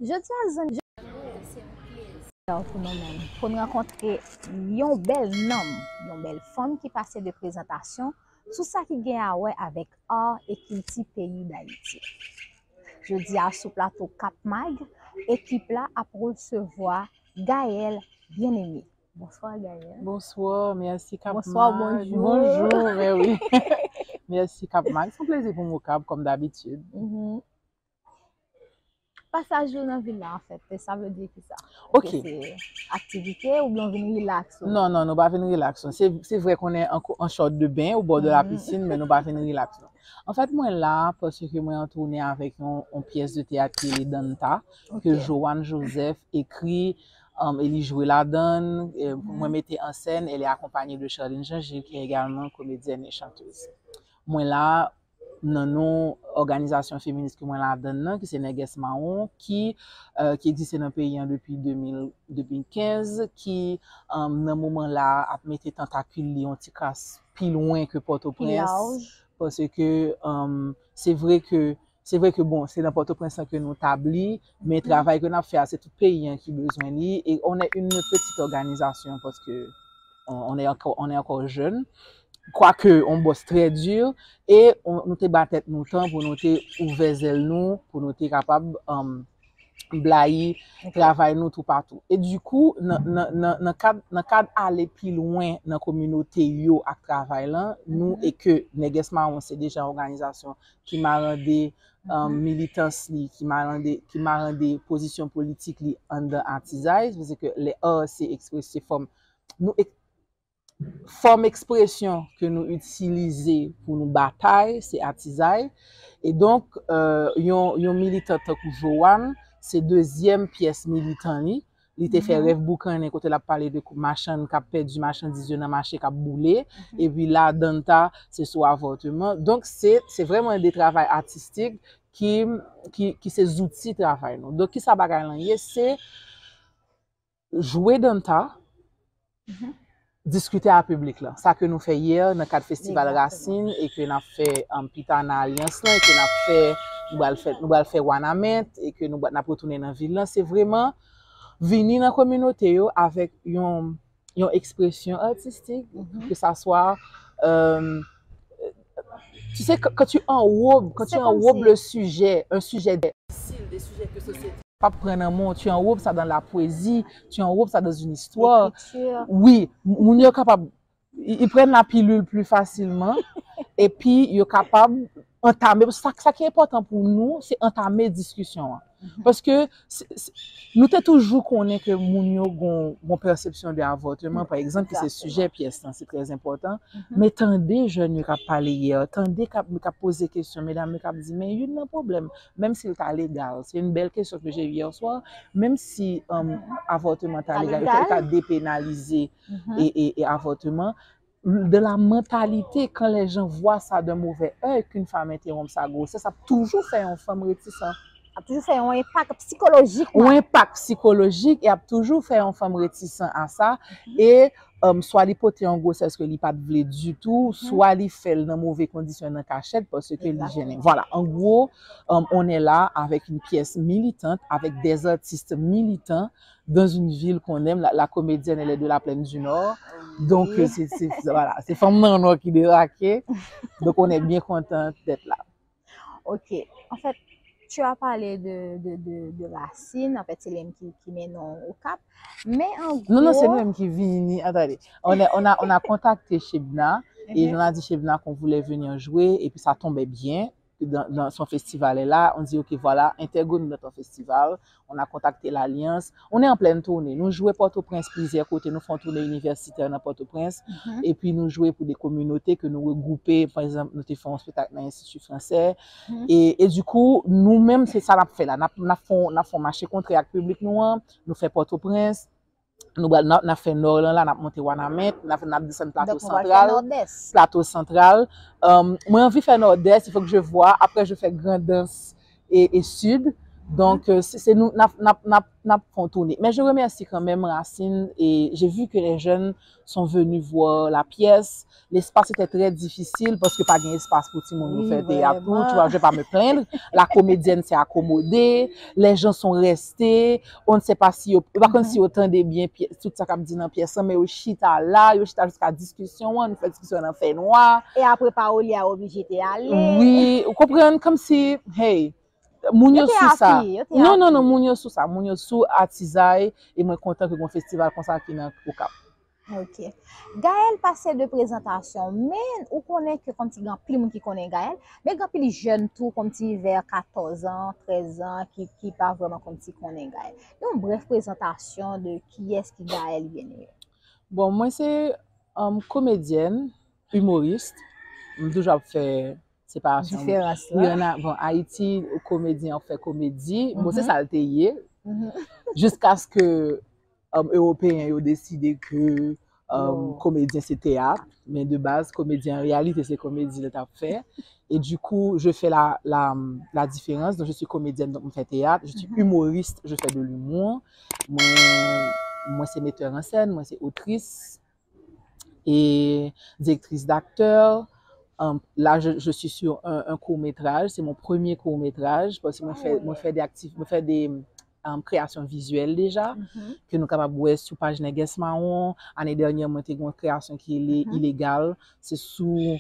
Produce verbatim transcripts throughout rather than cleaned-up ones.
Jodi a, zanmi, pou nou menm, pou n rankontre yon bèl nonm, yon bèl fanm ki pase de prezantasyon sou sa ki gen a wè avèk ar e kilti peyi Dayiti. Jodi a, sou plato Kap Mag, ekip la ap resevwa Gaëlle Bien-Aimé. Bonswa, Gaëlle. Bonswa, mèsi Kap Mag. Bonswa, bonjou. Bonjou, mè wi. Mèsi Kap Mag. Se yon plezi pou m okap, kòm dabitid. Mhm. Pasaj ou nan vil la, anfèt, sa vle di ki sa? Ok. Ke se aktivite oubyen w vin rilaks ou? Non, non, nou pa vin rilaks, non. Se, se vre ke nou an, an short de bain au bord de la piscine, men nou pa vin rilaks, non. Anfèt, mwen la paske mwen an toune avèk yon, yon pyès de teyat ki rele Danta, ke Joanne Joseph ekri, um, e li jwe ladan l, e mwen mete an sèn, elle est accompagnée de Charline Jean-Gilles, qui est également comédienne et chanteuse. Mwen la nan non òganizasyon feminis ke mwen ladan l nan, ki se Nègès Mawon, ki, euh, ki egziste nan peyi an depi de mil, de mil kenz, ki, euh, nan moman la ap mete tantakil li yon ti kras pi lwen ke Pòtoprens, paske, euh, se vre ke, se vre ke, bon, se nan Pòtoprens lan ke nou tabli, men travay ke n ap fè a, se tout peyi an ki bezwen li, et on est une petite organisation, paske on, on est encore, on est encore jeune. Kwake, on bosse très dur, e on, nou te ba tèt nou tan pou nou te ouvè zèl nou, pou nou te kapab, um, blayi travay nou toupatou. E dikou, nan, nan, nan, nan kad, nan kad ale pi lwen nan kominote yo ak travay lan, nou, e ke Nègès Mawon se deja yon òganizasyon ki marande, um, militans li, ki marande, ki marande pozisyon politik li anndan atizay, paske lè ar se ekspresyon, se fòm, nou ek-, fòm ekspresyon ke nou itilize pou nou batay, se atizay. E donk, euh, yon, yon militan tankou Joanne, se dezyèm pyès militan li. Li te fè Rèv Boukannen kote l ap pale de kou-, machann k ap pèdi machandiz yo nan mache k ap boule. Epi la, Danta, se sou avòteman. Donk, se, se vrèman de travay atistik ki, ki, ki se zouti travay nou. Donk, kisa bagay lan ye? Se jwe Danta, diskite a piblik lan. Sa ke nou fè yè nan kad festival Rasin e ke n ap fè, um, pita nan Alyans lan, e ke n ap fè, nou pral fè, nou pral fè Wanament, e ke nou, n ap retounen nan vil lan. Se vrèman vini nan kominote yo avèk yon, yon ekspresyon atistik, ke sa swa, euh, tu sais, quand, quand tu enrobes, quand tu enrobes le sujet, un sujet difficile, des sujets que société p ap pran nan men w, tu enrobes ça dans la poésie, tu enrobes ça dans une histoire. Wi, moun yo kapab, ils, ils prennent la pilule plus facilement, epi yo kapab antame, sa, sa ki enpòtan pou nou, se antame diskisyon an. Paske se, se, nou te toujou konnen ke moun yo gon, gon pèsepsyon de avòteman, pa egzanp, ki se sijè pyès lan, se trè enpòtan. Men tande jèn yo k ap pale yè, tande k ap, k ap poze kesyon, medam yo k ap di, men youn nan pwoblèm, menm si l ta legal, c'est une belle question que j'ai eue hier soir, menm si, um, avòteman ta legal, ta depenalize e, e, e avòteman, de la mentalité, quand les gens voient ça d'un mauvais œil, qu'une femme interrompt sa grossesse, ap toujou fè yon fanm retisan. Ap toujou fè yon enpak sikolojik. Yon enpak sikolojik, e ap toujou fè yon fanm retisan a sa. E, um, swa li pote yon gwosès ke li pa t vle ditou, swa li fè l nan move kondisyon, nan kachèt, paske li jennen. Voilà, en gros, um, on est là avec une pièce militante, avec des artistes militants, dans une ville qu'on aime, la, la comédienne, elle est de la Plaine du Nord. Donk, se, se, se, voilà, se fanm nan Nò ki debake. Donk, on est bien content d'être là. Ok. En fait, tu as parlé de, de, de, de Rasin. En fait, se li menm ki, ki mennen w Okap. Men an gwo... Non, non, se nou menm ki vini. Attendez. On a, on a, on a contacté Shebna. Et on a dit, Shebna, qu'on voulait venir jouer. Et puis, ça tombait bien. Dans, dans son festival est là, on dit, ok, voilà, intègre-nous dans ton festival. On a contacté l'Alliance. On est en pleine tournée. Nou jwe Pòtoprens plizyè kote, nou fè yon toune inivèsitè nan Pòtoprens. Epi nou jwe pou de kominote ke nou regwoupe. Pa egzanp, nou te fè yon espektak nan Institut Français. E, e dikou, nou menm, se sa n ap fè la. N ap, n ap fè, n ap fè yon mache kontrè ak piblik nou an. Nou fè Pòtoprens. Nou pral, n ap, n ap fè Nò lan la, n ap monte Wanament, n ap, n ap desann Plato Santral. Plato Santral. Um, mwen anvi fè Nòdès, il faut que je vois. Après, je fais Grandans et, et Sud. Donk, euh, se se nou, n ap, n ap, n ap, n ap fè yon toune. Men je remèsi kanmenm Racine, e j'ai vu que les jeunes sont venus voir la pièce. L'espace était très difficile paske pa gen espas pou timoun yo fè teyat tou. Tu vois, je vais pas me plaindre. La comédienne s'est accommodée. Les gens sont restés. On ne sait pas si yo, yo pa konn si yo tande byen pyès, tout sa k ap di nan pyès lan, men yo chita la, yo chita jiska diskisyon an, nou fè diskisyon an nan fènwa. E apre Paolia oblije te ale. Wi, ou konprann, kòmsi, hey, moun yo sou sa. Non, non, non, moun yo sou sa. Moun yo sou atizay, e mwen kontan ke gen yon festival konsa ki nan Okap. Ok. Gaëlle pase de prezantasyon, men ou konnen ke kòmsi gen anpil moun ki konnen Gaëlle, men gen anpil jèn tou kòmsi vè katòz an, trèz an ki, ki pa vrèman kòmsi konnen Gaëlle. Yon brèf prezantasyon de kiyès ki Gaëlle Guénéo. Bon, mwen se um, komedyèn, imoris. M toujou ap fè separasyon. Diferans la. Bon, Ayiti, komedyen ap fè komedi. Bon, se sa l te ye. Jiskaske um, Ewopeyen yo deside ke um, komedyen se teyat, men de baz, komedyen an reyalite se komedi l t ap fè. Et du coup, je fais la, la, la différence. Donc, je suis comédienne, donc je fais théâtre. Je suis humoriste, je fais de l'humour. Mwen, mwen se metteur en scène, mwen se autrice et directrice d'acteur. Um, là, je, je suis sur un, un court-métrage. C'est mon premier court-métrage parce que moi, je fais, moi, je fais des actif-, moi, je fais des um, kreyasyon vizyèl deja, ke nou kapab wè sou paj Nègès Mawon. Ane dènyè, mwen te gen yon kreyasyon ki rele Ilegal. Se sou,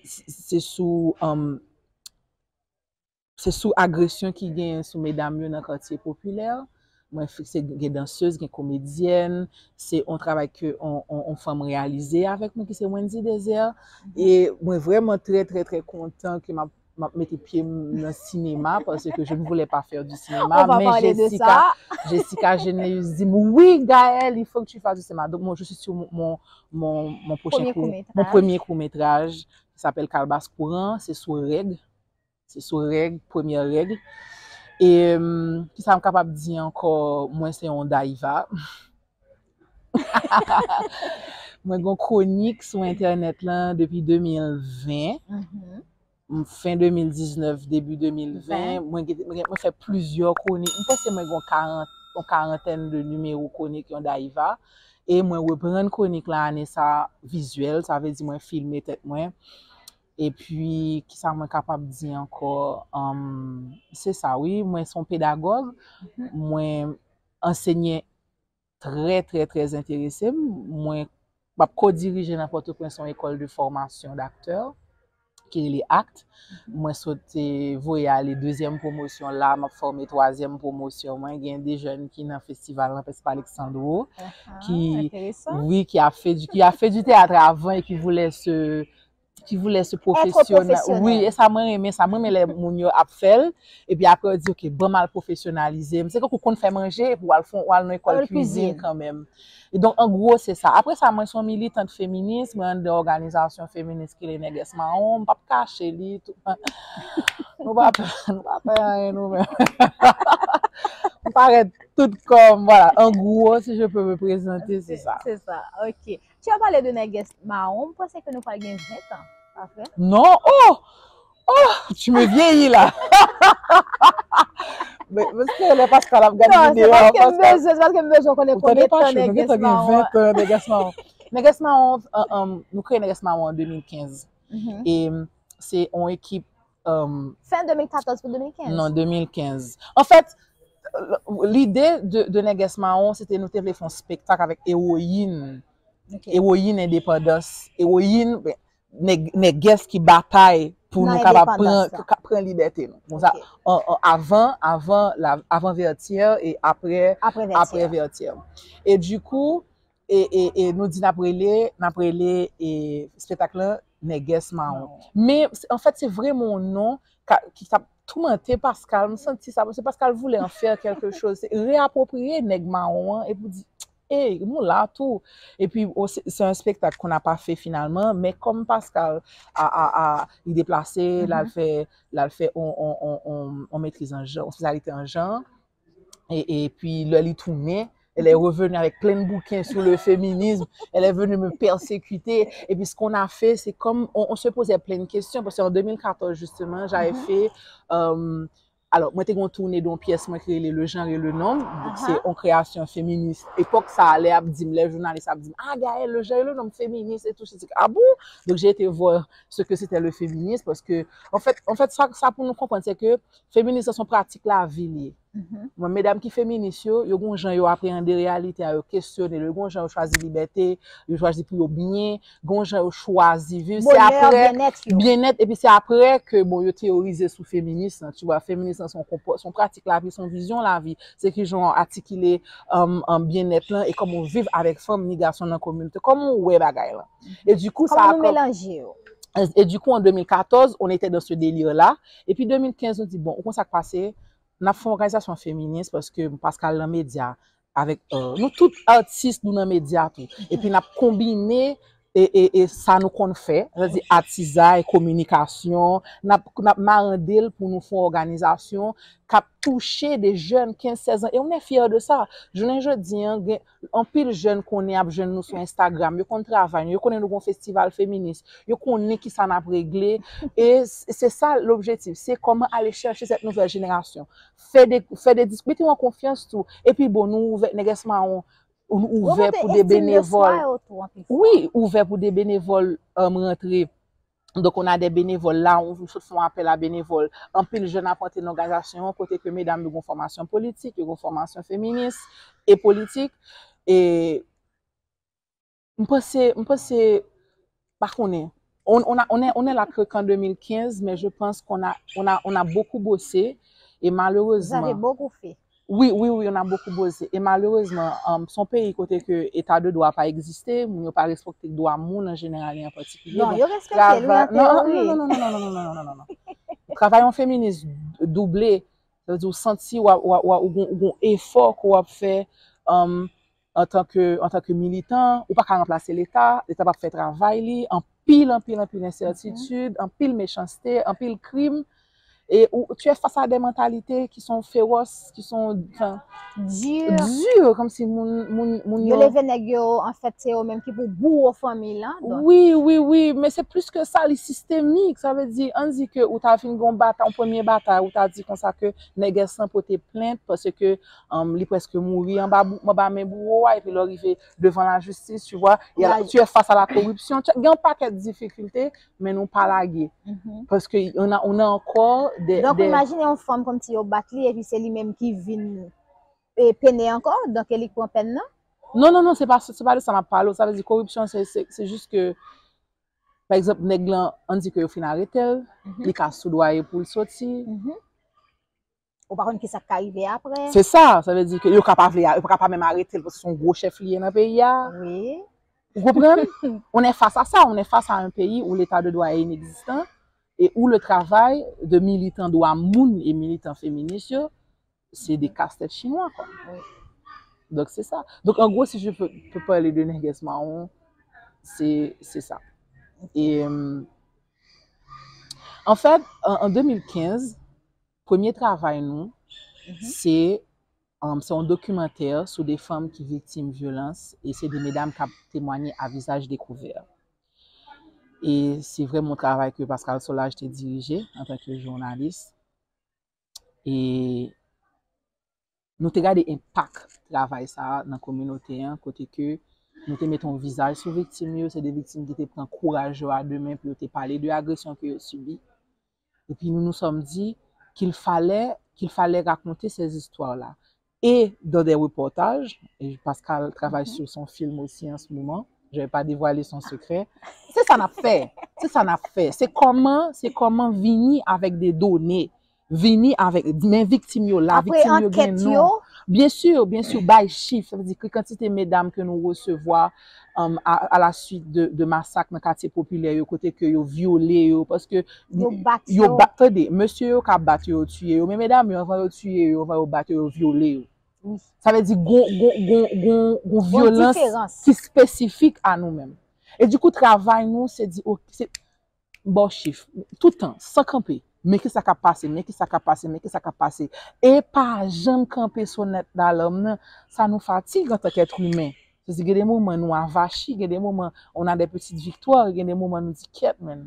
se sou, um, se sou agresyon ki genyen sou medam yo nan katye popilè. Mwen se gen dansez, gen komedyèn, se yon travay ke yon fanm reyalize avèk mwen ki se Wendy Desert. E mwen vrèman trè, trè, trè kontan ke m ap m ap mete pye m nan sinema parce que je ne voulais pas faire du cinéma. On va parler de ça. Jessica Généus di m, oui, Gaëlle, il faut que tu fasses du cinéma. Donc, moi, je suis sur mon, mon, mon, mon prochain court, mon premier court-métrage qui s'appelle Kalbas Kouran. C'est sur règles. C'est sur règles, première règle. E um, ki sa m kapab di ankò, mwen se yon daiva. Mwen gen yon kwonik sou entènèt lan depi de mil ven. Fen de mil diznèf, debi de mil ven, mwen, mwen fè plizyè kwonik. Mwen panse mwen gen yon karant, yon karantèn de nimewo kwonik yon daiva. E mwen reprann kwonik la ane sa vizyèl, sa vle di mwen filme tèt mwen. Epi, kisa mwen kapab di ankò? Um, se sa, wi, mwen se yon pedagòg. Mwen ansenye trè, trè, trè enterese m. Mwen m ap ko-dirije nan Pòtoprens yon ekòl de fòmasyon daktè ki rele ACT. Mwen sot voye ale dezyèm pwomosyon la, m ap fòme twazyèm pwomosyon. Mwen gen de jèn ki nan festival nan Pèspa Alexandro, ki, wi, ki a fè du, ki a fè du théâtre avan e ki voulè se ki voulè se pwofesyonal. Wi, e sa mwen renmen, sa mwen renmen lè moun yo ap fè l, epi apre yo di, ok, ban m al pwofesyonalize m. Se tankou konn fè manje, epi w al fè, w al nan ekòl kwizin kanmenm. E donk, an gwo, se sa. Apre sa, mwen se yon militant feminis, mwen anndan òganizasyon feminis ki rele Nègès Mawon, m p ap kache li, tou. Nou pa pè, nou pa pè anyen nou menm. M parèt tout kòm, voilà, an gwo, si je peux me présenter, c'est ça. C'est ça, ok. Tu as parlé de Nègès Mawon, m panse ke nou pral gen ven tan, pa vre? Non, oh! Oh, tu me vieillis là! Men, men se lè Pascal ap gade videyo a, Pascal. Non, se paske m bezwen, se paske m bezwen konnen konbyen tan Nègès Mawon. Ou tande pa, nou gentan gen ven tan Nègès Mawon. Nègès Mawon, um, um, nou kreye Nègès Mawon an de mil kenz. E se yon ekip, um, Fen de mil katòz pou de mil kenz? Non, de mil kenz. Anfèt, lide de, de Nègès Mawon, se te nou te vle fè yon spektak avèk ewoyin. Ewoyin endepandans, ewoyin, ben, nèg, nègès ki batay pou nou kapab pran, ka, pran libète nou. Konsa, an, an, avan, avan, la, avan Vètyè e apre, apre Vètyè. E dikou, e, e, e nou di n ap rele, n ap rele e, espektak lan Nègès Mawon. Men, anfèt, se vrèman yon non ka, ki t ap toumante Pascal. M santi sa, paske Pascal voulait en faire quelque chose. Se reapwopriye nèg mawon an, epi w di, ey, nou la tou. Epi, se yon espektak qu'on n'a pas fait finalement, men kòm Pascal a, a, a, li deplase, l al fè, l al fè on, on, on, on, on maîtrise en genre, on spécialité en genre, e, epi lè li tounen, elle est revenue avec plen bouken sou le féminisme, elle est venue me persécuter, et puis ce qu'on a fait, c'est comme, on, on se posait plein de questions, parce qu'en deux mille quatorze, justement, j'avais fait, euh, Alò, mwen te gen yon toune de yon pyès mwen ki rele Le Genre et le Nombre. Donk, se yon kreyasyon feminis. Epòk sa a, lè y ap di m, lè jounalis ap di m, ah, Gaëlle, Le Genre et le Nombre, feminis et tout, je dis, ah bon? Donc, j'ai été voir ce que c'était le féminisme, parce que, en fait, en fait, sa, sa pou nou konprann, se ke feminis se yon pratik lavi li ye. Bon, medam ki feminis yo, yo gon jan yo apreyande reyalite a, yo kesyone l, yo gon jan yo chwazi libète, yo chwazi pou yo byen, gon jan yo chwazi viv. Se apre, byenèt yo, byenèt, epi se apre ke, bon, yo teyorize sou feminis lan, tu vois, feminis lan se yon konpò-, se yon pratik lavi, se yon vizyon lavi, se ki jan w atikile, um, um, byenèt lan e kòman w viv avèk fanm ni gason nan kominote, kòman w wè bagay lan. E di kou, sa a kòm, melanje yo. E, e di kou, an de mil katòz, on était dans ce délire-là. Epi de mil kenz, nou di, bon, ou konn sa k pase, n ap fè yon òganizasyon feminis paske Pascal nan medya avèk, euh, nou tout atis nou nan medya tou. Epi n ap konbine e, e, e sa nou konn fè, sètadi atizay, kominikasyon, n ap, n ap marande l pou nou fè yon òganizasyon k ap touche de jèn kenz, sèz an. E on est fiers de ça. Jounen jodi an, gen anpil jèn konnen ap jwenn nou sou Instagram. Yo konn travay nou, yo konnen nou gon festival feminis, yo konnen ki sa n ap regle. E s-, se sa lobjektif, se kòman ale chèche cette nouvelle génération. Fè de, fè de dis-, mete yo an konfyans tou. Epi bon, nou ouvè, Nègès Mawon, nou ouvè pou de benevòl. Wi, ouvè pou de benevòl, um, rantre. Donk, on a des bénévoles la, on sot fè yon apèl a benevòl. Anpil jèn ap rantre nan òganizasyon an, kote ke medam yo gon fòmasyon politik, yo gon fòmasyon feminis e politik. E m panse, m panse, pa konnen. On, on a, on est, on est là que, qu'en deux mille quinze, mais je pense qu'on a, on a, on a beaucoup bossé et malheureusement, vous avez beaucoup fait. Oui, oui, oui, on a beaucoup bossé. Et malheureusement, um, se yon peyi kote ke eta de dwa pa egziste, moun yo pa respekte dwa moun an jeneral e an patikilye. Non, yo respekte l, wi, an teyori. Non, non, non, non, non, non, non, non, non. Travay yon feminis double, sa vle di ou santi w a, w a, w a, ou gon, ou gon efò ke w ap fè, um, antanke, antanke militan, ou pa ka ranplase Leta, Leta p ap fè travay li, anpil, anpil, anpil ensètitid, anpil mechanste, anpil krim. E ou, tu es face à des mentalités qui sont féroces, qui sont, enfin, dures, kòmsi moun, moun, moun yo leve nèg yo, anfèt, se yo menm ki pou bouro fanmi lan. Wi, wi, wi, men se plis ke sa, li sistemik. Sa vle di, ann di ke ou ta fin gen yon batay, yon premye batay, ou ta di konsa ke nègès lan pote plent paske, um, li prèske mouri anba bou-, anba men bouro a, epi lè w rive devan lajistis, tu vois, tu es face à la corruption, gen yon pakèt difikilte, men nou pa lage. Paske on a, on a encore des, donk, des imajine yon fanm kòmsi yo bat li, epi se li menm ki vin, e, pene ankò, donk e li k pran pèn nan? Non, non, non, se pa, se pa de sa m ap pale w. Sa vle di koripsyon, se, se, se jis ke, pa egzanp, nèg lan, ann di ke yo fin arete l, li ka soudwaye pou l soti. Ou pa konn ki sa k ka rive apre. Se sa, sa vle di ke yo ka pa vle, yo pa ka pa menm arete l paske se yon gwo chèf li ye nan peyi a. Wi. Ou konprann? On est face à ça, on est face à un pays où l'état de droit est inexistant et où le travail de militan dwa moun e militan feminis yo, se de kastèt chinwa, kwa. Wi. Donk, se sa. Donk, an gwo, si je peux, peux parler de Nègès Mawon, se, se sa. E, euh, an fèt, an, an de mil kenz, premye travay nou, se, um, se yon dokimantè sou de fanm ki viktim vyolans, e se de medam k ap temwaye a vizaj dekouvè. E se vrèman yon travay ke Pascal Solages te dirije antanke jounalis. E nou te gade enpak travay sa a nan kominote an, kote ke nou te mete yon vizaj sou viktim yo, se de viktim ki te pran kouraj yo a de men pou yo te pale de agresyon ke yo sibi. Epi nous nous sommes dit qu'il fallait, qu'il fallait raconter ces histoires-là. Et dans des reportages, et Pascal travaille sur son film aussi en ce moment, je vais pas dévoiler son secret. Se sa n ap fè. Se sa n ap fè. Se kòman, se kòman vini avèk de done. Vini avèk, men viktim yo la, viktim yo gen non. Byen si, byen si, bay chif, sa vle di ki kantite medam ke nou resevwa, um, a, a la suite de, de masak nan katye popilè yo, kote ke yo vyole yo, paske yo bat, tande, mesye yo ka bat yo, yo tiye yo, men medam yo, anvan yo tiye yo, anvan yo bat yo, yo vyole yo. Sa vle di gon, gon, gon, gon, gon vyolans ki espesifik a nou menm. E dikou, travay nou, se di, ok, se, ba w chif, toutan, san kanpe. Men ki sa k ap pase, men ki sa k ap pase, men ki sa k ap pase. E pa janm kanpe sonèt dalam nan. Sa nou fatig antanke èt imen. Se di, gen de moman nou avachi, gen de moman on a de pitit viktwa, gen de moman nou di, kyèt, men.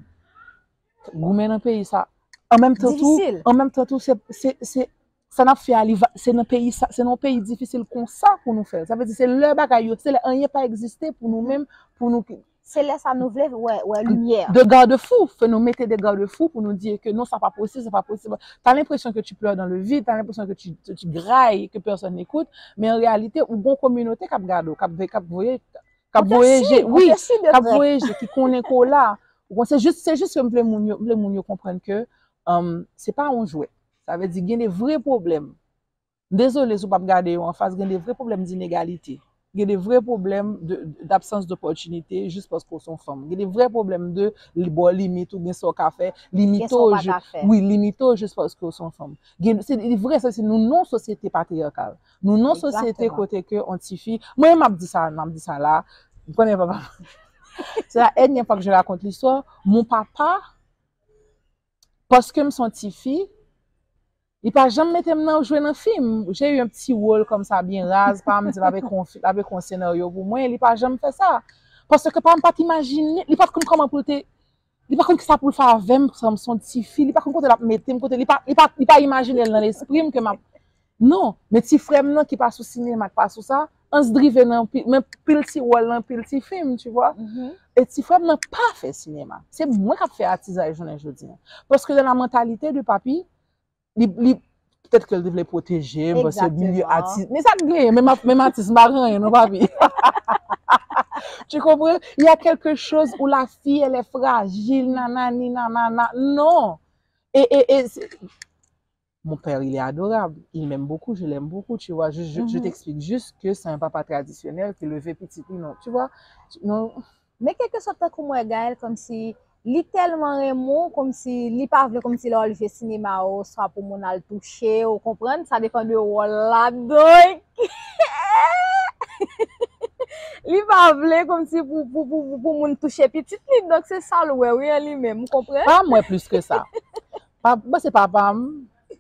Goumen nan peyi sa. An menm tan tou, an menm tan tou, se, se, se, sa n ap fè a, li va, se nan peyi sa, se nan yon peyi difisil konsa pou nou fè l. Sa vle di, se lè bagay yo, se lè anyen pa egziste pou nou menm, pou nou. Se lè sa nou vle wè, wè limyè. De garde-fou, fè nou mete de garde-fou pou nou di ke non, sa pa posib, sa pa posib. T'as l'impression que tu pleures dans le vide, t'as l'impression que tu, tu, tu grailles, que personne n'écoute, men an reyalite, ou gon kominote k ap gade w, k ap, k ap voye, k ap voye je, wi, k ap voye je, ki konnen ke w la. Ou konn, se jis, se jis ke m vle moun yo, m vle moun yo konprann ke, um, se pa yon jwèt. Sa vle di, gen de vre pwoblèm. M dezole si w p ap gade yo anfas, gen de vre pwoblèm d'inégalité. Gen de vre pwoblèm de, d'absence d'opportunité jis paske w se yon fanm. Gen de vre pwoblèm de li ba w limit ou gen sa w ka fè, limite w, wi, limite w jis paske w se yon fanm. Gen, se li vre, sa se nou nan yon sosyete patriyakal. Nou nan yon sosyete kote ke yon tifi, mwen m ap di sa, m ap di sa la, m konnen papa. C'est la énième fois que je raconte l'histoire. Mon papa, paske m se yon tifi, li pa janm mete m nan jwe nan fim. J'ai eu un petit rôle comme ça, byen raz, pa m di l ap ekri yon senaryo pou mwen, li pa janm fè sa. Paske pa m pa t imajine, li pa t konn kòman pou l te, li pa konn kisa pou l fè avè m, paske m se yon tifi, li pa konn kote l ap mete m, kote, li pa, li pa, li pa imajine l nan lespri m ke m ap, non, men ti frè m nan ki pa sou sinema, ki pa sou sa, Hans drive nan anpil, men pil ti wòl nan pil ti fim, tu vois. E ti frè m nan pa fè sinema. Se mwen k ap fè atizay jounen jodi a. Paske dans la mentalité de papi, li, li, petèt ke l te vle pwoteje m, paske milye atis, men sa k genyen, menm, menm atis, m pa gen anyen, non, papi. Tu comprends? Il y a quelque chose où la fille, elle est fragile, nanani, nanana. Non. Et, et, et, Mon père, il est adorable. Il m'aime beaucoup, je l'aime beaucoup, tu vois. Je, je, je t'explique juste que c'est un papa traditionnel ki leve pitit li, non, tu vois. Non. Men kèlkeswa tankou m wè Gaël, kòmsi li tèlman renmen w, kòmsi li pa vle kòmsi lè w al jwe sinema oswa pou moun al touche, ou konprann? Sa depann de wòl la, donk. Li pa vle kòmsi pou, pou, pou, pou, pou moun touche pitit li, donk se sa l wè, wi, an li menm, ou konprann? Pa m wè plis ke sa. Pa, bon, se papa m.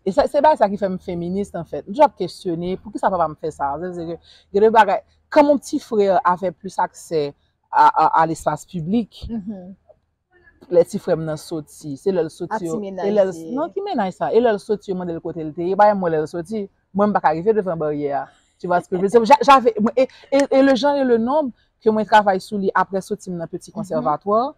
E sa, se bagay sa ki fè m feminis, anfèt. M toujou ap kesyone, poukisa papa m fè sa? Sa vle di ke, gen de bagay, quand mon petit frère avait plus accès à, à, à l'espace public, lè ti frè m nan soti, se lè l soti, e lè l, non, ki mennaj sa? E lè l soti, yo mande l kote l te ye, pa janm wè lè l soti. Mwen, m pa ka rive devan baryè a. Tu vois ce que je veux dire? J'a-, j'avais, mwen, e, e, e le genre et le nombre ke mwen travay sou li apre soti m nan Petit Conservatoire,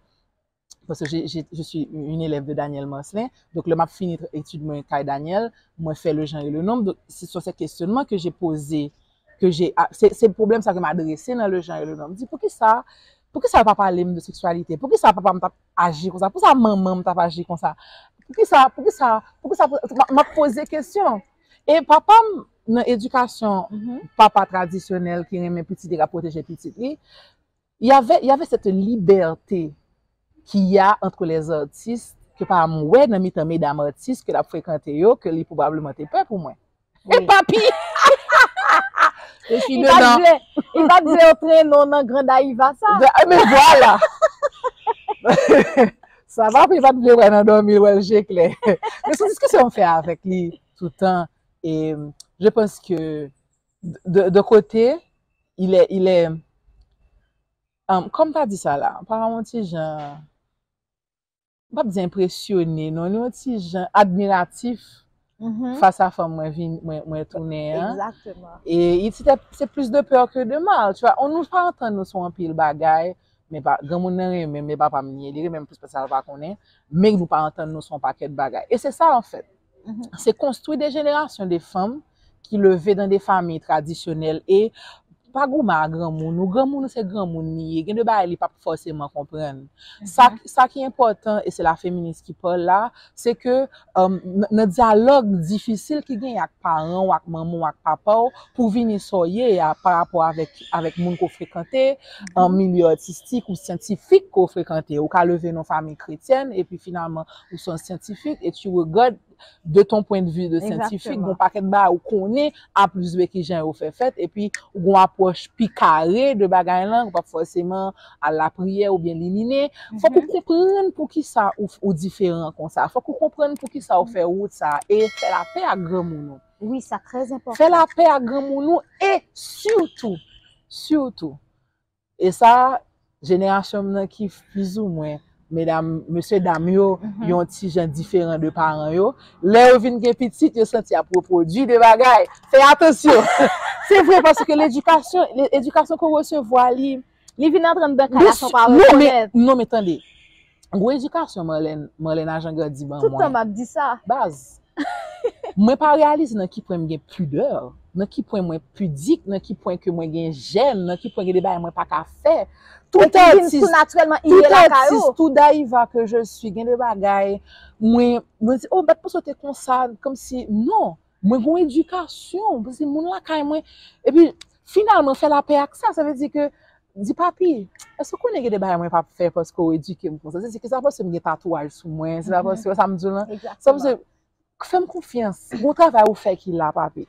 parce que j'ai, j'ai, je suis une élève de Daniel Marcelin. Donc, lè m ap fini etid mwen kay Daniel, mwen fè Le Genre et le Nombre. Donc, ce sont ces questionnements que j'ai posés, que j'ai, ah, se, se pwoblèm sa ke m adrese nan Le Genre et le Nombre. M di, poukisa, poukisa yo pa pale m de seksyalite? Poukisa papa m t ap aji konsa? Poukisa manman m t ap aji konsa? Poukisa, poukisa, poukisa, m ap, m ap poze kesyon. E papa m, nan edikasyon papa tradisyonèl ki renmen pitit li, k ap pwoteje pitit li, il y avait, il y avait cette liberté qu'il y a entre les artistes, ke pa m wè nan mitan medam atis ke l ap frekante yo, ke li pwobableman te pè pou mwen. E papi! Li pa t vle, li pa t vle yo trennen w nan Grand Ayiva sa. Men vwala! Sa papi pa t vle wè nan dòmi l, wè l je klè. Men se yon diskisyon m fè avèk li toutan. E je pense que de, de côté, il est, il est, um, kòm ta di sa la, pa yon ti jan, m p ap di enpresyone, non, li yon ti jan admiratif fas a fanm mwen vin, mwen, mwen tounen an. E, e se, c'est plus de peur que de mal, tu vois. Nou pa antann nou sou anpil bagay, men pa, granmoun nan renmen m, men papa m li ye, li renmen m plis pase sa l pa konnen, men nou pa antann nou sou yon pakèt bagay. E se sa, anfèt. Se konstwi de jenerasyon de fanm ki leve dans des familles traditionnelles e pa goumen a granmoun ou, granmoun ou se granmoun li ye, gen de bagay li p ap fòseman konprann. Sa, sa ki enpòtan, e se la feminis ki pale la, se ke, um, nan, nan dyalòg difisil ki genyen ak paran w, ak manman w, ak papa w, pou vini sa w ye a pa rapò avèk, avèk moun ke w frekante, an milye atistik ou syantifik ke w frekante. Ou ka leve nan yon fanmi kretyèn, epi finalman, ou se yon syantifik, et tu regardes de ton point de vue de syantifik, gon pakèt bagay ou konnen A plis B kijan yo fè fèt, epi ou gon apwòch pi kare de bagay lan, ou p ap fòseman al lapriyè oubyen limine. Fòk ou konprann poukisa ou, ou diferan konsa. Fòk ou konprann poukisa ou fè wout sa a e fè lapè ak granmoun ou. Wi, sa trè enpòtan. Fè lapè ak granmoun ou e sitou, sitou, e sa, jenerasyon m nan ki plizoumwen medam, mesye dam yo, yon ti jan diferan de paran yo. Lè yo vin gen pitit, yo santi y ap repwodui de bagay. Fè atansyon. Se vre, paske ledikasyon, le- edikasyon ke w resevwa, li, Li vin antre anndan kay la san w pa rekonèt. Non, men tande. Gwo edikasyon Marlène, Marlène Ajan Grandi ban mwen. Tout tan m ap di sa. Baz. Mwen pa reyalize nan ki pwen m gen pidè, nan ki pwen mwen pidik, nan ki pwen ke mwen gen jèn, nan ki pwen gen de bagay mwen pa ka fè. Tout atis, tout atis, tout dayiva ke je suis, gen de bagay, mwen, mwen di, oh, bat pou sote konsa, kòmsi, non. Mwen gen yon edikasyon, paske moun lakay mwen. Epi, finalman, fè lapè ak sa, sa vle di ke, di papi, èske w konnen gen de bagay mwen p ap fè paske w edike m konsa? Se di ke sa paske m gen tatouaj sou mwen, se pa paske sa m di w lan. Sa paske, fè m konfyans, gon travay ou fè ki la, papi.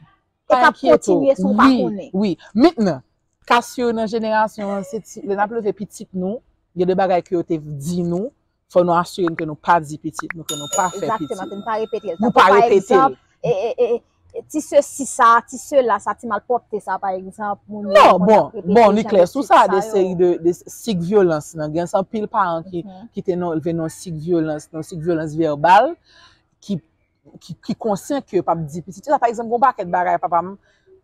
E k ap kontinye san w pa konnen. Wi, wi. Mentnan, ka si yo nan jenerasyon an, se ti, lè n ap leve pitit nou, gen de bagay ke yo te di nou, fò nou asire n ke nou pa di pitit nou, ke nou pa fè pitit nou. Egzakteman, ke nou pa repete l. Nou pa repete l. E, e, e, e, ti sesi sa, ti sela sa, ti malpwòpte sa, pa egzanp, moun yo konn ap repete jan de sik sa yo. Non, bon, bon, li klè sou sa, de seri de, de sik vyolans lan. Gen anpil paran ki, ki te nan, leve nan sik vyolans, nan sik vyolans vèbal, ki, ki, ki konsyan ke yo p ap di pitit yo sa. Pa egzanp, gen yon pakèt bagay papa m,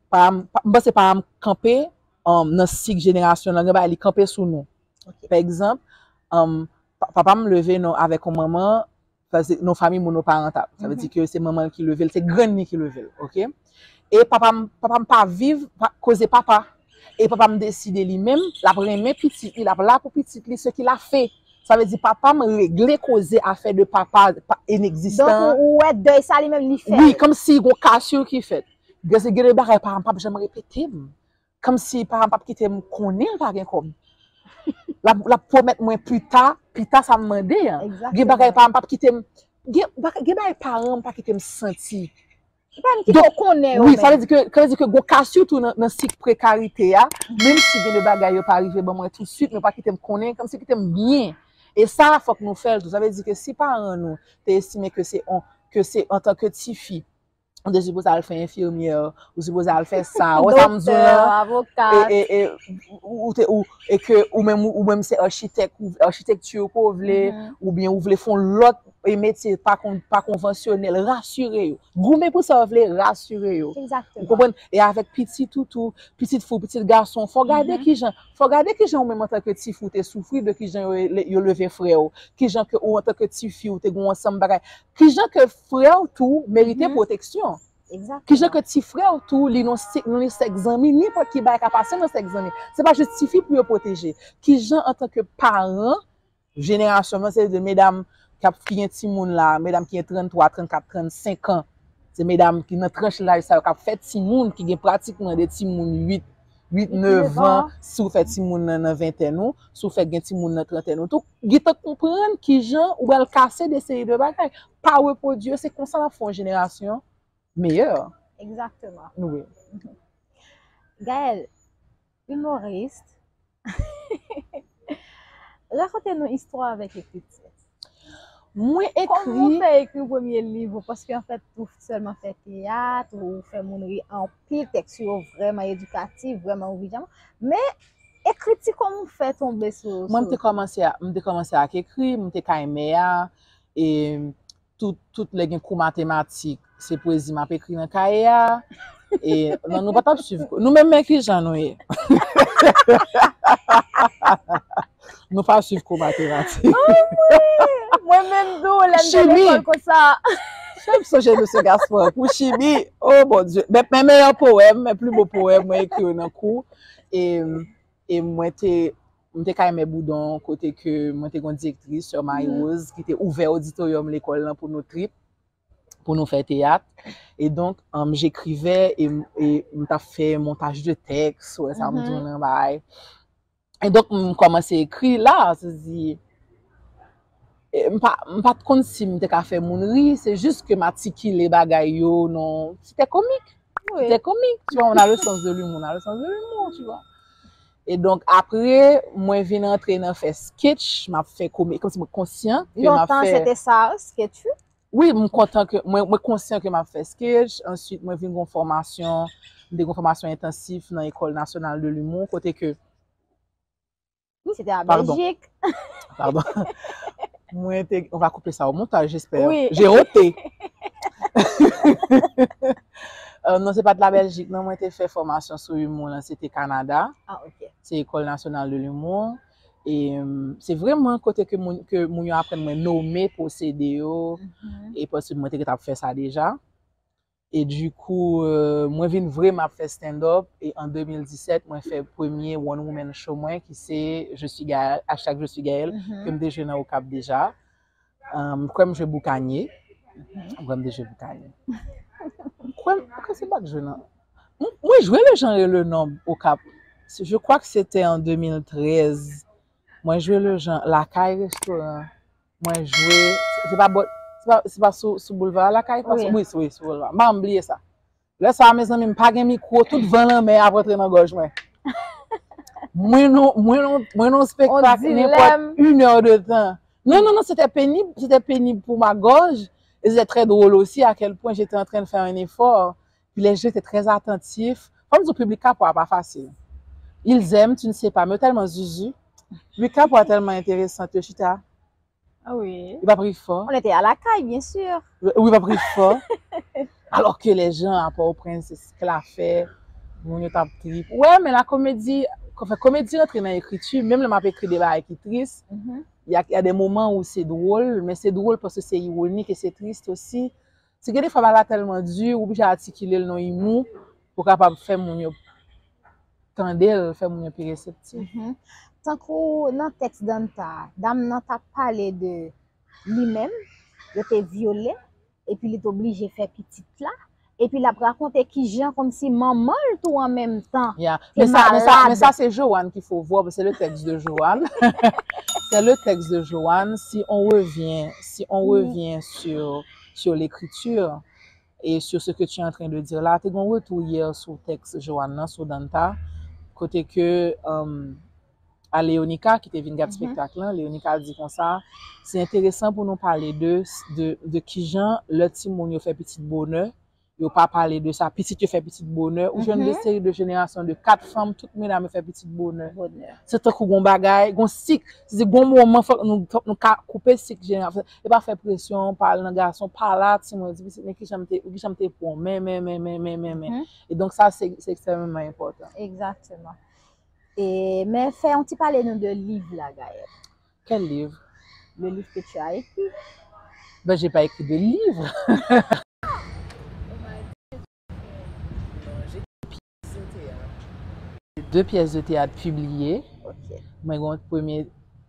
papa m, pa- m panse papa m kanpe, um, nan sik jenerasyon lan, gen bagay li kanpe sou nou. Pa egzanp, um, pa- papa m leve nan, avèk yon manman, sa se nan fanmi monoparantal. Sa vle di ke se manman l ki leve l, se grann li ki leve l, oke? E papa m, papa m pa viv, pa, koze papa. E papa m deside li menm, l ap renmen pitit li, l ap la pou pitit li, ce qu'il a fait. Sa vle di papa m regle koze afè de papa pa, inegzistan. Donk, ou wè dèy sa li menm li fè. Wi, kòmsi gon kasyo ki fèt. Gen, gen de bagay papa m p ap janm repete m. Kòmsi papa m p ap kite m konnen l pa gen kòb. L ap, l ap pwomèt mwen pita, pita sa m mande an. Gen bagay papa m p ap kite m, gen, gen bagay paran m pa kite m santi. Li pa menm kite w konnen yo menm. Wi, sa vle di ke, sa vle di ke gon ka sitou nan, nan sik prekarite a, menm si gen de bagay yo pa rive ban mwen tousuit, men pa kite m konnen, kòmsi kite m byen. E sa, fòk nou fè l tou. Sa vle di ke si paran nou te estime ke se on, ke se antanke tifi, ou te sipoze al fè enfimyè, ou sipoze al fè sa, ou wè sa m di w lan? Doktè, avokat. E, e, e, ou, ou te, ou, e ke ou menm, ou, ou menm se achitèk, ou, achitekti ke w vle, oubyen ou vle fè yon lòt e metye pa kon-, pa konvansyonèl, rasire yo. Goumen pou sa w vle, rasire yo. Ou konprann? E avèk pitit ou tou, pitit fi w, pitit gason, fò w gade kijan, fò w gade kijan ou menm antanke tifi w te soufri de kijan yo, yo leve frè w, kijan ke ou antanke tifi w te gen yon ansanm bagay, kijan ke frè w tou merite pwoteksyon. Kijan ke ti frè w tou, li nan sèk, nan sèk zanmi, nenpòt ki bagay ka pase nan sèk zanmi. Se pa jis tifi pou yo pwoteje. Kijan antanke paran, jenerasyon m nan, se de medam k ap, ki gen timoun la, medam ki gen tranntwa, trannkat, trannsenk an. Se medam ki nan tranch laj sa yo k ap fè timoun, ki gen pratikman de timoun uit, uit, nèf an, si w fè timoun nan, nan ventèn ou, si w fè gen timoun nan trantèn ou tou, gentan konprann kijan ou pral kase de seri de bagay. Pa repwodui yo, se konsa n ap fè yon jenerasyon meyè. Egzakteman. Wi. Gaëlle, imorist, rakonte nou istwa w avèk ekriti. Mwen ekri. Kòman w fè ekri premye liv ou? Paske anfèt, ou sèlman fè teyat, ou fè moun ri anpil, tèks yo vrèman edikatif, vrèman anrichisan. Men, ekriti, kòman w fè tonbe sou, sou... Mwen, m te kòmanse a, m te kòmanse ak ekri, m te kay mè a, e tout, tout lè gen kou matematik, se pwezi m ap ekri nan kaye a. E non, nou pa t ap swiv kou. Nou menm, men kijan nou ye? Nou pa swiv kou matematik. Mwen menm tou, lè m te lekòl konsa. Fè m sonje mesye Gaspard, kou chimi. Oh mon Dieu. Men, men meyè powèm, men pli bo powèm mwen ekri yo nan kou. E, e mwen te, m te kay mè Boudon, kote ke mwen te gen yon direktris, sè Marie Rose, ki te ouvè oditoryòm lekòl lan pou nou trip, pou nou fè teyat. E donk, um, j'écrivais e, e m t ap fè montaj de tèks, ou wè sa m di w lan, bagay. E donk, m kòmanse ekri la, se di, e m pa, m pa t konn si m te ka fè moun ri, se jis ke m atikile bagay yo, non, c'était comique. C'était comique, tu vois, on a le sens de l'humour, on a le sens de l'humour, tu vois. E donk, apre, mwen vin antre nan fè sketch, m ap fè komedi, kòmsi mwen konsyan ke m ap fè. Lontan, se te sa, sketch, wi. Wi, m kontan ke, mwen, mwen konsyan ke m ap fè sketch, answit, mwen vin gen yon fòmasyon, m te gen yon fòmasyon entansif nan École Nationale de l'Humour, kote ke Wi, se te a Bèljik. Padon. Mwen te, on va couper ça au montage, j'espère. Oui. J'ai ôté. Euh, non, se pa t la Bèljik, non, mwen te fè fòmasyon sou imou lan, se te Kanada. Ah, ok. Se École Nationale de l'Humour. E euh, se vrèman kote ke moun, ke moun yo aprann mwen nome pwosede yo. E paske mwen te gentan ap fè sa deja. E du coup, euh, mwen vin vrèman ap fè stand-up. E an de mil disèt, mwen fè premye one woman show mwen ki se Je suis Gaëlle, hashtag Je suis Gaëlle, ke m te jwe nan Okap deja. Euh, m kwè m jwe Boukanye. M kwè m te jwe Boukanye. M kwè m, m kwè se pa k jwe nan. M- Mwen jwe Le Genre et le Nombre Okap. Je crois que c'était en de mil trèz. Mwen jwe Le Genre, Lakay Restoran. Mwen jwe, se pa bò, se pa, se pa sou, sou boulva Lakay, pa sou, wi, wi, sou boulva. M pa janm bliye sa. Lè sa a, mezanmi, m pa gen mikwo, tout van lanmè ap rantre nan gòj mwen. Mwen non, mwen non, mwen non spektak nenpòt inè de tan. Non, non, non, c'était pénible, c'était pénible pour ma gorge, et c'était très drôle aussi, à quel point j'étais en train de faire un effort. Puis les gens étaient très attentifs. Fò m di w, piblik Kapwa a pa fasil. Ils aiment, tu ne sais pas, mais tèlman zuzu. Piblik Kapwa a tèlman enteresan, yo chita. Ah oui. Yo pa ri fò. On était à Lakay, bien sûr. Wi, yo pa ri fò. Alors que les gens à Port-au-Prince, se klafè, moun yo t ap trip. Ouais, mais la comédie, enfin, komedi rantre nan ekriti, menm lè m ap ekri de bagay ki tris, il y a, il y a des moments où c'est drôle, mais c'est drôle parce que c'est ironique et c'est triste aussi. Se gen defwa bagay la tèlman di, ou oblije atikile l nan imou pou kapab fè moun yo tande l, fè moun yo pi reseptif. Tankou nan tèks Danta, dam nan t ap pale de li menm, yo te vyole, epi li t oblije fè pitit la, epi l ap rakonte kijan kòmsi manman l tou an menm tan Yeah. te Mais ça, mais ça, mais malad. Ça c'est Joanne qu'il faut voir, c'est le texte de Joanne. C'est le texte de Joanne. Si on revient, si on revient sur, sur l'écriture et sur ce que tu es en train de dire là, te gen yon retou yè sou tèks Joanne nan, sou Danta, kote ke um, a Leonica ki te vin gad spektak lan, Leonica di konsa, se enteresan pou nou pale de, de, de kijan lè timoun yo fè pitit bonè, yo pa pale de sa, pitit yo fè pitit bonè, ou jwenn de seri de jenerasyon de kat fanm, tout medam yo fè pitit bonè. Bonè. Se tankou gon bagay, gon sik, se gon moman fòk nou, fòk nou ka koupe sik jenerasyon. E pa fè presyon, pa al nan gason, pa la, timoun, di pitit, men kijan m te, kijan m te pran, men, men, men, men, men, men, men. E donk sa, se, se ekstrèmeman enpòtan. Exactement. E, men fè yon ti pale nou de liv la, Gaëlle. Quel livre? Le livre que tu as écrit. Ben, j'ai pas écrit de livre. Deux pièces de théâtre publiées. Ok. Mwen gen premye,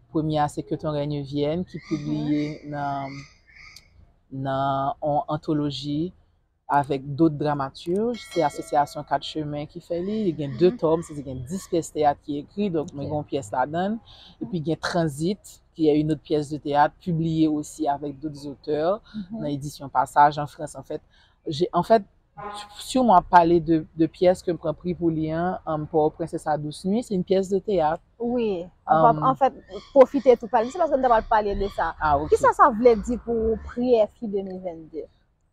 premye a se Que ton règne vienne ki pibliye nan nan yon antoloji avèk dòt dramaturj, se Asosyasyon Kat Chemen ki fè li, li gen de tòm, se di gen dis pyès teyat ki ekri, donk mwen gen yon pyès ladan l, epi gen Transit, qui est une autre pièce de théâtre publiée aussi avec d'autres auteurs nan edisyon Pasaj an Frans. An fèt, j'ai, an fèt, si mwen ap pale de, de pyès ke m pran pri pou li an, an Pòtoprens, se sa Douce Nuit, se yon pyès de teyat. Wi. An fèt, pwofite tou pale, se paske m ta pral pale de sa. Ah, ok. Kisa sa vle di pou ou pri F I de mil vennde?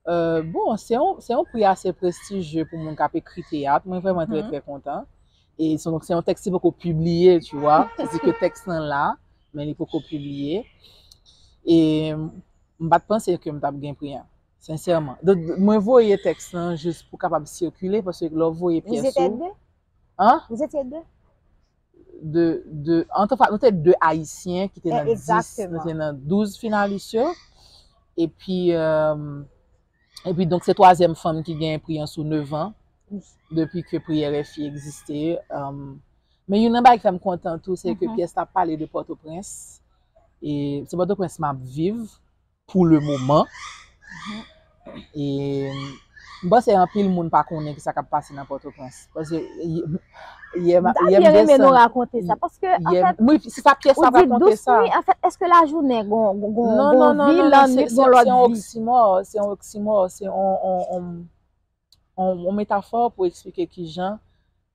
Euh, bon, se yon, se yon pri ase prestijye pou moun k ap ekri teyat. Mwen vrèman trè, trè kontan. E se, donk, se yon tèks ki poko pibliye, tu vois. Se di ke tèks lan la, men li poko pibliye. E m pa t panse ke m t ap gen pri an, sensèman. Donk, mwen voye tèks lan jis pou kapab sikile, paske lè w voye pyès ou... Vous étiez deux? Hein? Vous étiez deux? De, de, an tou ka, nou te de Ayisyen ki te nan dis, Exactement. Nou te nan douz finalis yo. Epi, euh, epi donk, se twazyèm fanm ki gen pri an sou nèf an, depi ke pri R F I egziste. Euh, men youn nan bagay ki fè m kontan tou, se ke pyès la pale de Pòtoprens. E se Pòtoprens m ap viv pou le moman. E m panse anpil moun pa konnen ki sa k ap pase nan Pòtoprens. Paske yè, yè, M ta yè byen m renmen nou desann, rakonte sa, paske, an yè, fèt, wi, se sa, pyès ou sa di rakonte Douce sa. Nuit, an fèt, èske lajounen gon, gon, gon, Non, gon non, non, vi, non, la non, se, nwit se, gon se lòt yon vi? Oksimò, se yon oksimò, se yon, yon, yon, yon, yon metafò pou eksplike kijan,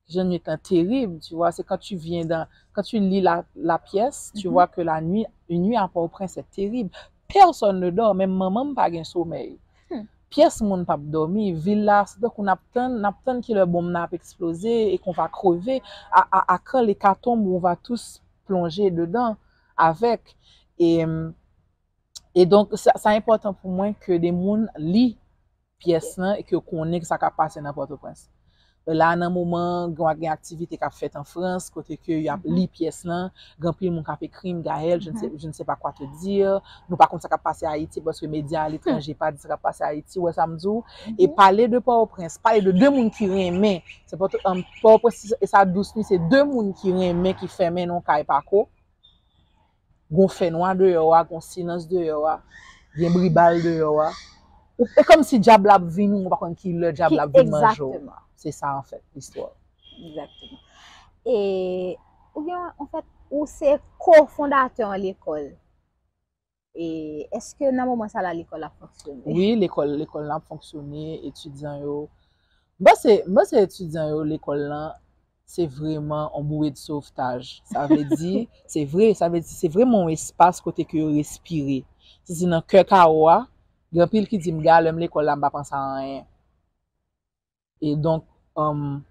kijan nwit lan terib, tu vois, c'est quand tu viens dans, quand tu lis la, la pièce, tu vois que la nuit, une nuit à Port-au-Prince est terrible. Personne ne dort, menm manman m pa gen somèy. Pyès moun p ap dòmi, vil la, se tankou n ap tann, n ap tann kilè bonm nan ap eksploze et qu'on va crever, à, à, à quand l'hécatombe où on va tous plonger dedans avec. E, E donk, sa, sa enpòtan pou mwen ke de moun li pyès lan e ke yo konnen sa k ap pase nan Pòtoprens. La, nan moman, gen, gen aktivite k ap fèt an Frans, kote ke y ap li pyès lan, gen anpil moun k ap ekri m, Gaëlle, je ne sais, je ne sais pas quoi te dire, nou pa konn sa k ap pase Ayiti, paske medya aletranje pa di sa k ap pase Ayiti, ou wè sa m di w? E pale de Pòtoprens, pale de de moun ki renmen, se Pòtoprens, e sa dous li, se de moun ki renmen, ki fèmen nan kay pa ko, gon fènwa deyò a, gon silans deyò a, gen bri bal deyò a. Ou, e kòmsi dyab la ap vini, ou pa konn ki lè dyab la ap vin manje w. Se sa, anfèt, listwa. Egzakteman. E, ou gen, anfèt, ou se kofondatè an lekòl. E èske nan moman sa la, lekòl ap fonksyone? Wi, lekòl, lekòl la ap fonksyone, etidyan yo. M panse, m panse etidyan yo, lekòl lan, se vrèman yon bouwe de sovtaj. Sa vle di, se vre, sa vle di, se vrèman yon espas kote ke yo respire. Se di nan kè kawo a, gen anpil ki di m, "Ga, lè m lekòl la, m pa panse a anyen." E donk, um,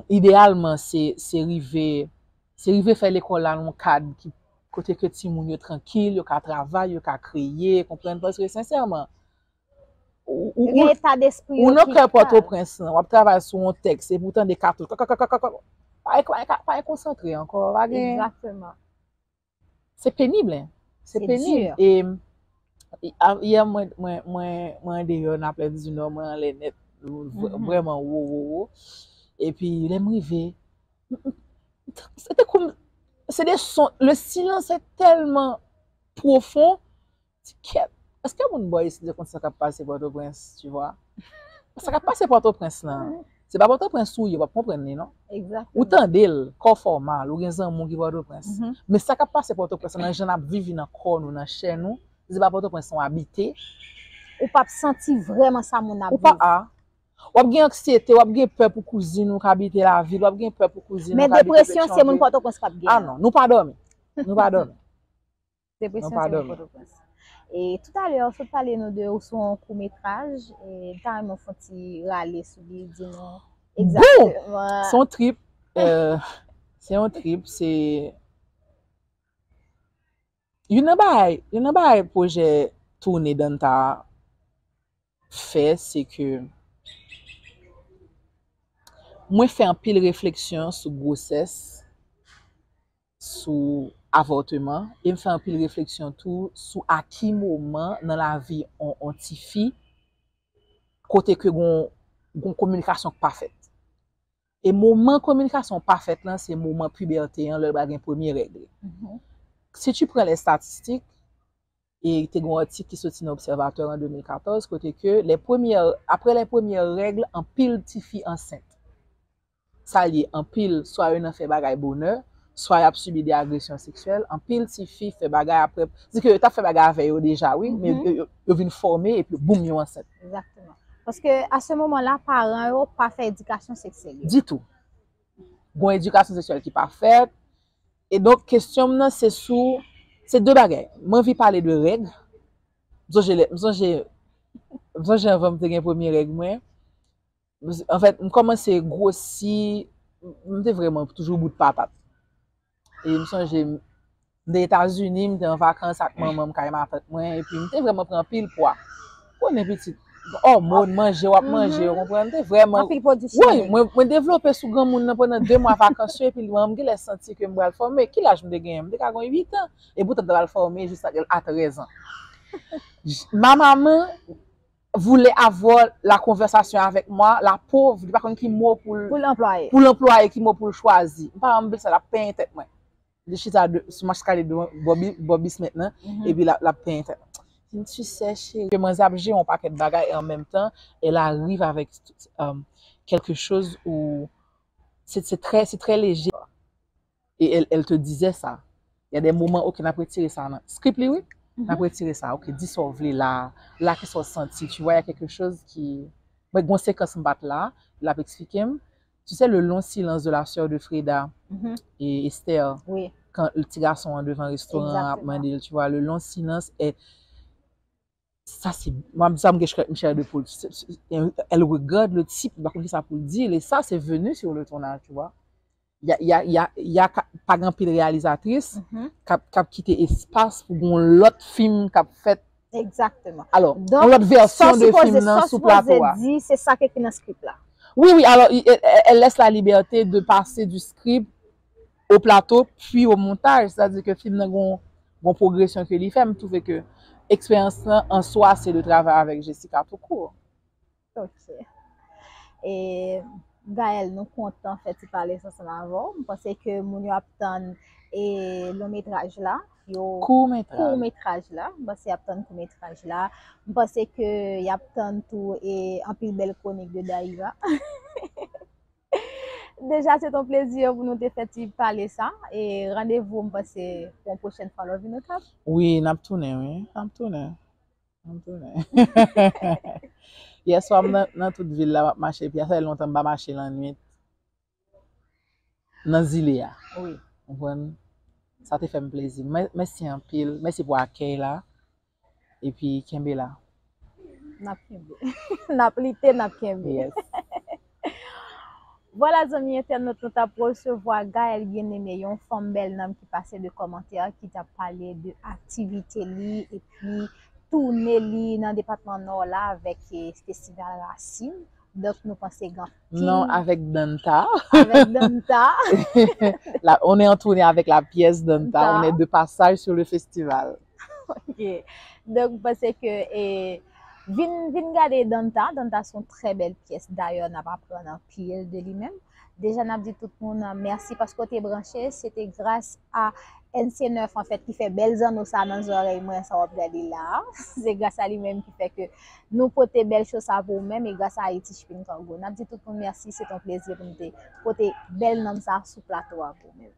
ideyalman, se, se rive, se rive fè lekòl la nan yon kad ki, kote ke timoun yo trankil, yo ka travay, yo ka kreye, konprann? Paske, sensèman, ou, ou, ou, ou nan kè Pòtoprens lan, w ap travay sou yon tèks, epi w tande katouch, kòk, kòk, kòk, kòk, kòk, pa, pa, pa, pa konsantre ankò, pa gen. Se penib, hein. Se penib. E, e, a, yè, mwen, mwen, mwen, mwen andeyò nan Plèn di Nò, mwen anlè nèt, vre-, vrèman wo, wo, wo. Epi, lè m rive, m, m, m, se te kòm, se de son, le silence est tellement profond, ti kèt, èske moun bò isit yo konn sa k ap pase Pòtoprens, tu vois? Sa k ap pase Pòtoprens lan, se pa Pòtoprens ou ye, w ap konprann li, non? Ou tande l, kò fè w mal, ou gen zanmi w ki Pòtoprens. Men sa k ap pase Pòtoprens lan, nan jan n ap viv li nan kò nou, nan chè nou, se pa Pòtoprens lan w abite. Ou p ap santi vrèman sa moun ap viv. Ou pa a. W ap gen anksyete, w ap gen pè pou kouzin ou k abite lavil, w ap gen pè pou kouzin ou k abite Petyonvil. Men depresyon, se moun Pòtoprens k ap gen. A non, nou pa dòmi. Nou pa dòmi. Depresyon se moun Pòtoprens. E toutalè, ou sot pale nou de, ou sou yon kout metraj, e m ta renmen w fè yon ti rale sou li, di nou egzakteman. Se yon trip, euh, se yon trip, se youn nan bagay, youn nan bagay pwojè Toune Danta fè, se ke mwen fè anpil refleksyon sou gwosès, sou avòteman, e m fè anpil refleksyon tou sou a ki moman nan lavi on, on tifi, kote ke gon, gon kominikasyon k pa fèt. E moman kominikasyon pa fèt lan, se moman pibète an, lè l pral gen premye règ li. Si tu prends les statistiques, e te gen yon atik ki soti nan Observateur an de mil katòz, kote ke les premières, après les premières règles, anpil tifi ansent. Sa l ye, anpil, swa yo nan fè bagay bonè, swa y ap sibi de agresyon seksyèl. Anpil tifi fè bagay apre, di ke yo t ap fè bagay avè yo deja, wi, men yo, yo, yo vin fòme epi boum, yo ansent. Egzakteman. Paske a se moman la, paran yo pa fè edikasyon seksyèl yo. Ditou. Gon edikasyon seksyèl ki pa fèt. E donk, kesyon m nan, se sou, se de bagay. Mwen anvi pale de règ. M sonje lè, m sonje, m sonje anvan m te gen premye règ mwen. Anfèt, m kòmanse gwosi, m te vrèman toujou bout patat. E m sonje, m, m te Etazini, m te an vakans ak manman m kay matant mwen, epi m te vrèman pran anpil pwa. Konnen pitit, òmòn, manje, w ap manje, ou konprann, m te vrèman. Anpil pwodiksyon. Wi, mwen, mwen devlope sou granmoun nan pandan de mwa vakans yo, epi mwen, m genlè santi ke m pral fòme. Ki laj m te genyen? M te ka gen uit an, e poutan m t ap al fòme jis a, a trèz an. Ma maman voulait avoir la conversation avec moi, la pauvre, li pa konn ki mo pou l, pou l anplwaye, pou l anplwaye, ki mo pou l chwazi. M pa anvi sa, l ap penyen tèt mwen. Li chita de, sou machkalye de bò bi-, bò bismèt nan, epi l ap, l ap penyen tèt mwen. Li di, tu sais, chérie, ke manzè ap jere yon pakèt bagay, e an menm tan, elle arrive avec, euh, quelque chose où c'est, c'est très, c'est très léger. Et elle, elle te disait ça. Il y a des moments, ok, n ap retire sa nan script li, wi. N ap retire sa, ok, di sa w vle la, la, kisa w santi, tu vois, il y a quelque chose qui, mwen, gon sekans m pa t la, l ap eksplike m. Tu sais, le long silence de la sœur de Freda et Esther, quand le ti gason an devan restoran an ap mande l, tu vois, le long silence est, sa se, m ap di sa, m gen chè, m chè de poul. Se, se, elle regarde le type, m pa konn kisa pou l di l, e sa, c'est venu sur le tournage, tu vois. Y a, y a, y a, y a ka- pa gen anpil reyalizatris k ap, k ap kite espas pou gen yon lòt fim k ap fèt. Egzakteman. Alò, yon lòt vèsyon de fim nan sou plato a. Di, se sa k ekri nan script la. Oui, oui, alors, il- elle, elle laisse la liberté de passer du script au plateau, puis au montage. C'est-à-dire que film nan gon gon progression que li fait, m trouve que expérience là en soi c'est de travailler avec Jessica tout court. Ok. E Gaëlle, nou kontan fè ti pale sa ansanm avè w. M panse ke moun yo ap tann e long metraj la. Yo Court métrage. Court métrage la. M panse y ap tann court métrage la. M panse ke y ap tann tou e anpil bèl konik de Daïra. Deja, se ton plezi pou nou te fè ti pale sa. E randevou, m panse, pou yon pwochèn fwa, lè w vin okap. Oui, n ap tounen, oui. N ap tounen. N ap tounen. Yè swa, m nan, nan tout vil la, m ap mache. Epi, sa fè lontan m pa mache lannwit. Nan zile a. Oui. Konprann? Sa te fè m plezi. Mè- Mèsi anpil. Mèsi pou akèy la. Epi, kenbe la. N ap kenbe. N ap lite, n ap kenbe. Yes. Vwala, zanmi entènot, nou t ap resevwa Gaëlle Bien-Aimé, yon fanm bèl nanm ki pase de kòmantè, ki t ap pale de aktivite li, epi toune li nan depatman Nò la avèk eh, Festival Rasin. Donk, nou panse gen anpil Non, avèk Danta. Avèk Danta. Là, on est en tournée avec la pièce Danta. Danta. On est de passage sur le festival. Ok. Donk, m panse ke eh, vin, vin gade Danta. Danta se yon trè bèl pyès. Dayè, n ap aprann anpil de li menm. Deja, n ap di tout moun eh, mèsi paske w te branche. Se te gras a N C nèf, anfèt, ki fè bèl zanno sa nan zòrèy mwen, sa w ap gade la. Se gras a li menm ki fè ke nou pote bèl cho sa pou ou menm e gras a Haiti Shipping Cargo. N ap di tout moun mèsi. Se te yon plezi pou m te pote bèl nanm sa sou plato a pou ou menm.